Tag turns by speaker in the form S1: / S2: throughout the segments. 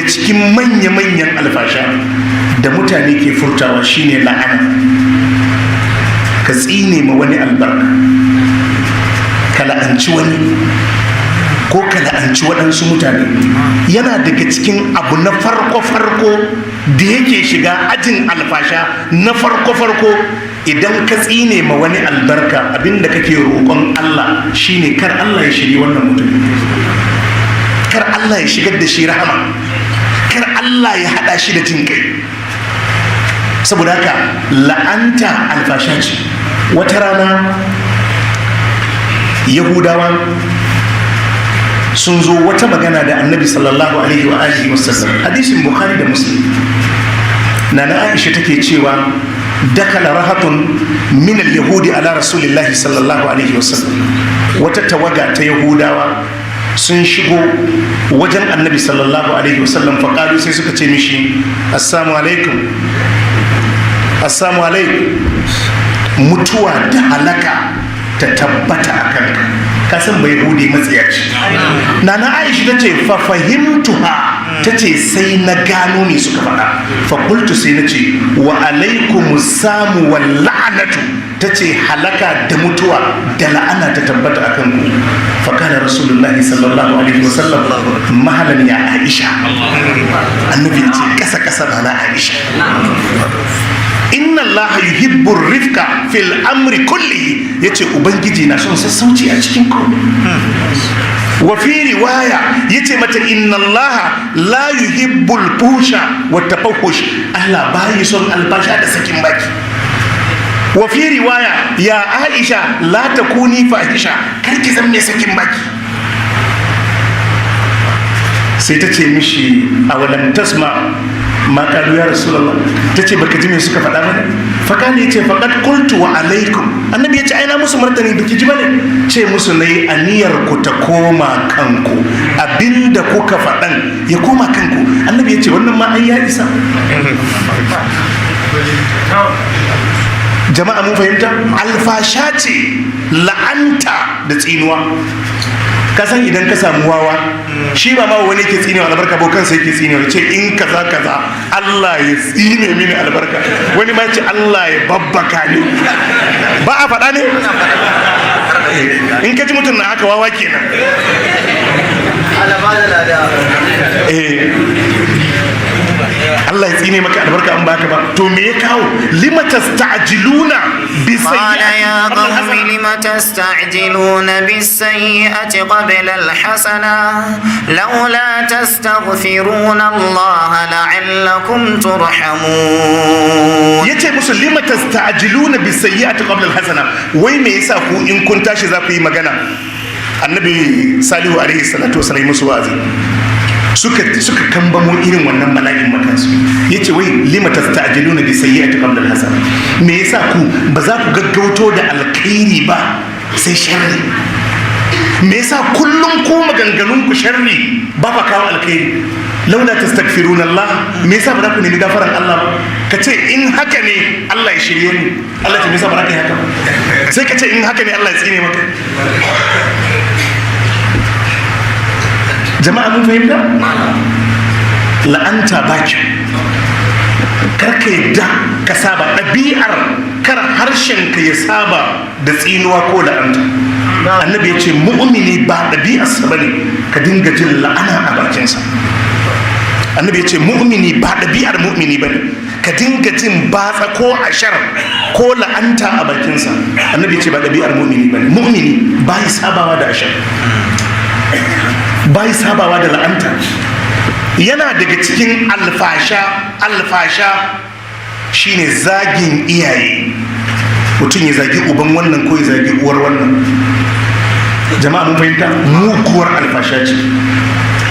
S1: Cikin manya-manyan alfasha da mutane ke furtawa shine la'ana. Ka tsine ma wani albarka, ka la'anci wani ko ka la'anci waɗansu mutane, yana daga cikin abu na farko-farko da yake shiga ajin alfasha na farko-farko. Idan ka tsine ma wani albarka, abinda kake roƙon Allah shine kar Allah ya shiri wannan mutum, kar Allah ya shigar da shi rahama, kar Allah ya haɗa shi da jin kai. Saboda haka la'anta alfasha ce. Wata rana Yahudawa sun zo wata magana da Annabi sallallahu alaihi wa alihi wasallam. Hadisin Bukhari da Muslim. Nana Aisha take cewa dakala rahatun min al-yahudi ala Rasulillahi sallallahu alaihi wasallam. Wata tawaga ta Yahudawa sun shigo wajen Annabi sallallahu alaihi wasallam. Faƙalu, sai suka ce mishi, "Assalamu alaikum, assalamu alaikum, mutuwa da halaka ta tabbata a kanka." Ka san bai hude matsiyaci. Nana Aisha ta ce fa fahimtuha, ta ce sai na gano me suka faɗa. Fa qultu, sai na ce, "Wa alaikum samu wal la'natu." Ta ce halaka da mutuwa da la'ana ta tabbata a kanku. Fa kana Rasulullahi sallallahu alaihi wasallam, "Mahalan ya Aisha." Annabi ya ce, "Kasa kasa, nana Aisha. Inna Allaha yuhibbu rifqa fil amri kullihi." Yace Ubangiji na son sassauci a cikin komai. Wa fi riwaya yace mata, "Inna Allaha la yuhibbul fusha wa tafahush." Allah bayi son albasha da sakin baki. Wa fi riwaya, "Ya Aisha, la takuni fahisha." Kar ki zan mai sakin baki. Sai ta ce mishi, "Awalam tasma ma qalu ya Rasulullah?" Ta ce, "Baka ji me suka faɗa ba ne?" Fakali ya ce, "Faqad qultu wa alaikum." Annabi ya ce, "Ai na musu martani, baki ji bane? Ce musu nayi aniyar ku ta koma kanku, abinda kuka faɗan ya koma kanku." Annabi ya ce, "Wannan ma ai ya isa." Jama'a, mun fahimta? Alfasha ce la'anta da tsinuwa. Ka san idan ka samu wawa, shi ba ma wani ke tsinewa albarka ba, kansa yake tsinewa. Ce in kaza kaza, Allah ya tsine mini albarka. Wani ma ce, "Allah ya babbaka ni." Ba a faɗa ne? In ka ji mutum na haka, wawa kenan. Eh, Allah ya tsine maka albarka an baka ba. To me ya kawo? Lima tasta'jiluna bi
S2: قال يا
S1: sayyi'ati
S2: قوم لم تستعجلون بالسيئة قبل الحسنة؟ لولا تستغفرون الله لعلكم ترحمون.
S1: Yace musu, "Lima tasta'jiluna bi sayyi'ati qabla al-hasana?" Wai me yasa ku in kun tashi za ku yi magana? Annabi Salihu alaihi salatu wasallam musu wa'azi, suka kambamo irin wannan bala'in makansu. Yace, "Wai lima tasta'jiluna bi sayyi'ati qabla al-hasana? Me yasa ku ba za ku gaggauto da alkhairi ba sai sharri? Me yasa kullum ku maganganun ku sharri, ba ka kawo alkhairi? Laula tastaghfiruna Allah." Me yasa ba za ku nemi gafaran Allah ba? Ka ce in haka ne, Allah ya shirye ni. Allah ce, "Me yasa ba za ka yi haka ba?" Sai ka ce in haka ne, Allah ya tsine maka. Jama'a, mun fahimta? La'anta ba kyau. Kar ka yadda ka saba ɗabi'ar, kar harshen ka ya saba da tsinuwa ko la'anta. Annabi ya ce mu'mini ba ɗabi'arsa bane ka dinga jin la'ana a bakinsa. Annabi ya ce mu'mini ba ɗabi'ar mu'mini bane ka dinga jin batsa ko ashar ko la'anta a bakinsa. Annabi ya ce ba ɗabi'ar mu'mini bane. Mu'mini ba yi sabawa da ashar, bai sabawa da la'anta. Yana daga cikin alfasha. Alfasha shine zagin iyaye. Mutum ya zagi uban wannan ko ya zagi uwar wannan. Jama'a, mun fahimta? Muguwar alfasha ce.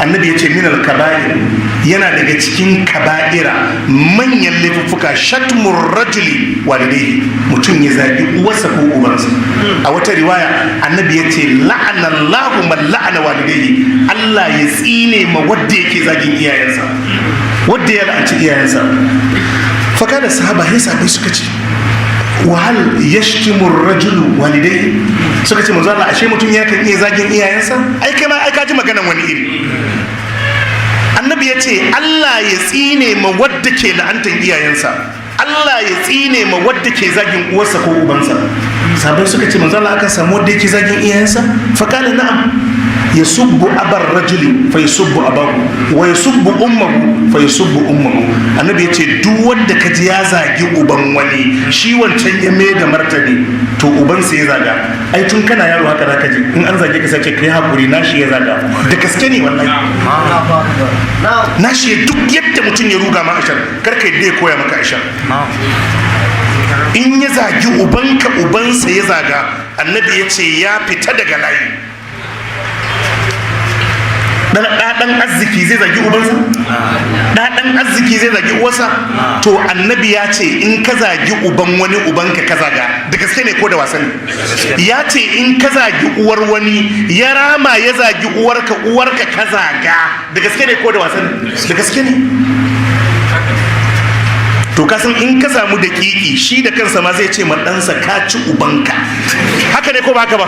S1: Annabi ya ce minal kaba'ir, yana daga cikin kaba'ira, manyan laifuffuka, shatmur rajuli walidaihi, mutum ya zagi uwarsa ko ubansa. A wata riwaya annabi ya ce la'ana Allahu man la'ana walidaihi, Allah ya tsine ma wadda yake zagin iyayensa, wadda ya la'anci iyayensa. Faka da sahaba ya sabai suka ce, "Wahal yashtimu rajulu walidai?" Suka ce, "Manzo Allah, ashe mutum ya kan iya zagin iyayensa? Ai kai ma ai ka ji maganan wani iri." Annabi ya ce, Annabi ya ce Allah ya tsine ma wadda ke la'antar iyayensa, Allah ya tsine ma wadda ke zagin uwarsa ko ubansa. Sahabbai suka ce, "Manzo Allah, akan samu wadda yake zagin iyayensa?" Fa qala na'am, yasubbu abar rajuli fa yasubbu abahu, wa yasubbu ummuhu fa yasubbu ummuhu. Annabi ya ce duk wanda ka ji ya zagi uban wani, shi wancan ya mai da martani, to ubansa ya zaga. Ai tun kana yaro haka zaka ji in an zage ka, sai ce kai hakuri, nashi ya zaga. Da gaske ne wallahi, nashi. Duk yadda mutum ya ruga ma ashar, kar ka yadda ya koya maka ashar. In ya zagi ubanka, ubansa ya zaga. Annabi ya ce ya fita daga layi. Dan arziki zai zagi ubansa? Dan arziki zai zagi uwarsa? To annabi ya ce in ka zagi uban wani, ubanka ka zaga. Da gaske ne ko da wasa ne? Ya ce in ka zagi uwar wani, ya rama ya zagi uwarka, uwarka ka zaga. Da gaske ne ko da wasa ne? Da gaske ne. To kasan in ka samu daƙiƙi, shi da kansa ma zai ce ma ɗansa, "Ka ci ubanka." Haka ne ko ba haka ba?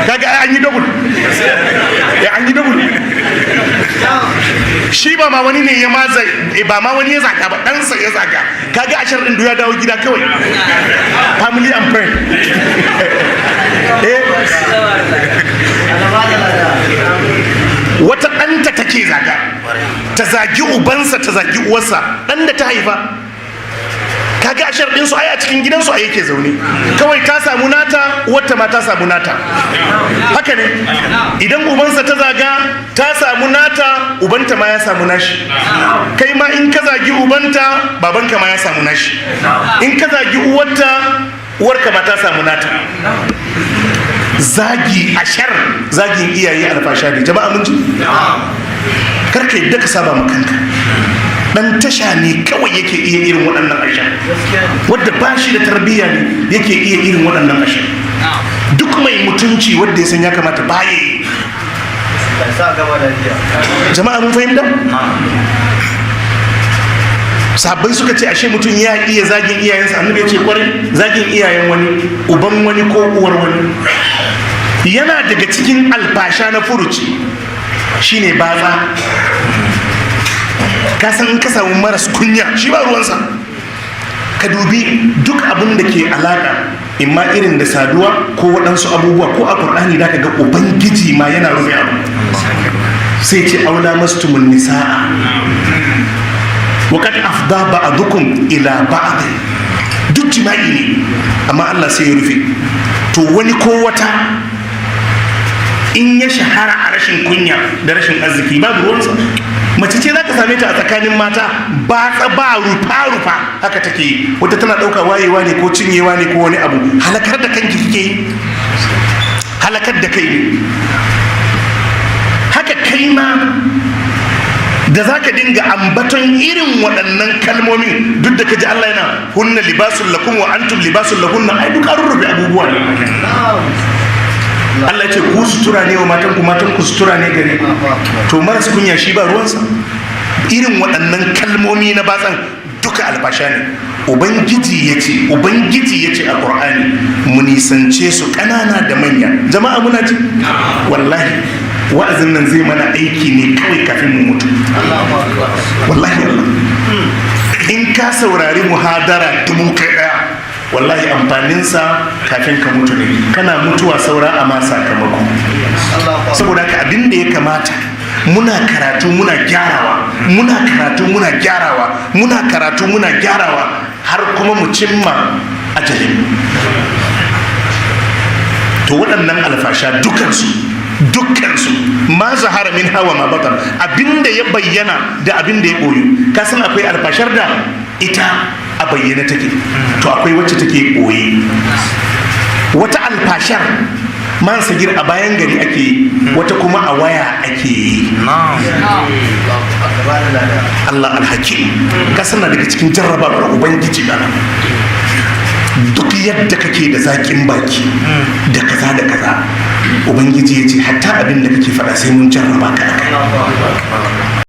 S1: Kaga ai an yi double ya, an yi double. Shi ba ma wani ne ya maza, ba ma wani ya zaga ba, ɗansa ya zaga. Kaga ashar ɗin ya dawo gida kawai, family and friend. Eh, wata ɗanta take zaga, ta zagi ubansa, ta zagi uwarsa, ɗan da ta haifa. Kaga ashar ɗin su ai a cikin gidansu ai yake zaune kawai. Ta samu nata, uwarta ma ta samu nata. Haka ne, idan ubansa ta zaga, ta samu nata, ubanta ma ya samu nashi. Kai ma in ka zagi ubanta, babanka ma ya samu nashi. In ka zagi uwarta, uwarka ma ta samu nata. Zagi ashar, zagin iyaye alfasha ne. Jama'a, mun ji? Karka yadda ka saba ma kanka. Dan tasha ne kawai yake iya irin waɗannan ashar. Wadda ba shi da tarbiyya ne yake iya irin waɗannan ashar. Duk mai mutunci wadda ya san ya kamata ba ya yi. Jama'a, mun fahimta? Sahabbai suka ce, "Ashe mutum ya iya zagin iyayensa?" Annabi ya ce kwarai, zagin iyayen wani, uban wani ko uwar wani. Yana daga cikin alfasha na furuci shine batsa. Ka san in ka samu maras kunya, shi ba ruwansa. Ka dubi duk abin da ke alaka imma irin da saduwa ko waɗansu abubuwa, ko a Ƙur'ani da ka ga Ubangiji ma yana rufe abu, sai ce aw lamastumun nisa'a wa qad afda ba'dukum ila ba'd. Duk jima'i ne, amma Allah sai ya rufe. To wani ko wata in ya shahara a rashin kunya da rashin arziki, babu ruwansa. Mace ce za ka same ta a tsakanin mata, ba ba rufa rufa haka take yi. Wata tana ɗauka wayewa ne ko cinyewa ne ko wani abu. Halakar da kanki kike yi, halakar da kai ne. Haka kai ma da za ka dinga ambaton irin waɗannan kalmomin, duk da ka ji Allah yana hunna libasun lakum wa antum libasun lahunna, ai duk an rurrufe abubuwa ne. Allah ce ku sutura ne wa matan ku, matan ku sutura ne gare ku. To maras kunya shi ba ruwansa. Irin waɗannan kalmomi na batsan duka alfasha ne. Ubangiji ya ce, Ubangiji ya ce a Ƙur'ani mu nisance su, ƙanana da manya. Jama'a, muna ji? Wallahi wa'azin nan zai mana aiki ne kawai kafin mu mutu. Wallahi Allah, in ka saurari muhadara 1000, wallahi amfaninsa kafin ka mutu ne. Kana mutuwa, saura a ma sakamako. Saboda haka abin da ya kamata, muna karatu muna gyarawa, muna karatu muna gyarawa, muna karatu muna gyarawa, har kuma mu cimma ajalin. To waɗannan alfasha dukansu, dukkansu, ma zahara minha wa ma batan, abinda ya bayyana da abinda ya boyu. Ka san akwai alfashar da ita a bayyana take, to akwai wacce take boye. Wata alfashar man sagir a bayan gari ake yi, wata kuma a waya ake yi. Allah alhakim. Ka sana daga cikin jarrabawar Ubangiji bana, duk yadda kake da zaƙin baki da kaza da kaza, Ubangiji ya ce hatta abin da kake faɗa sai mun jarraba ka akai.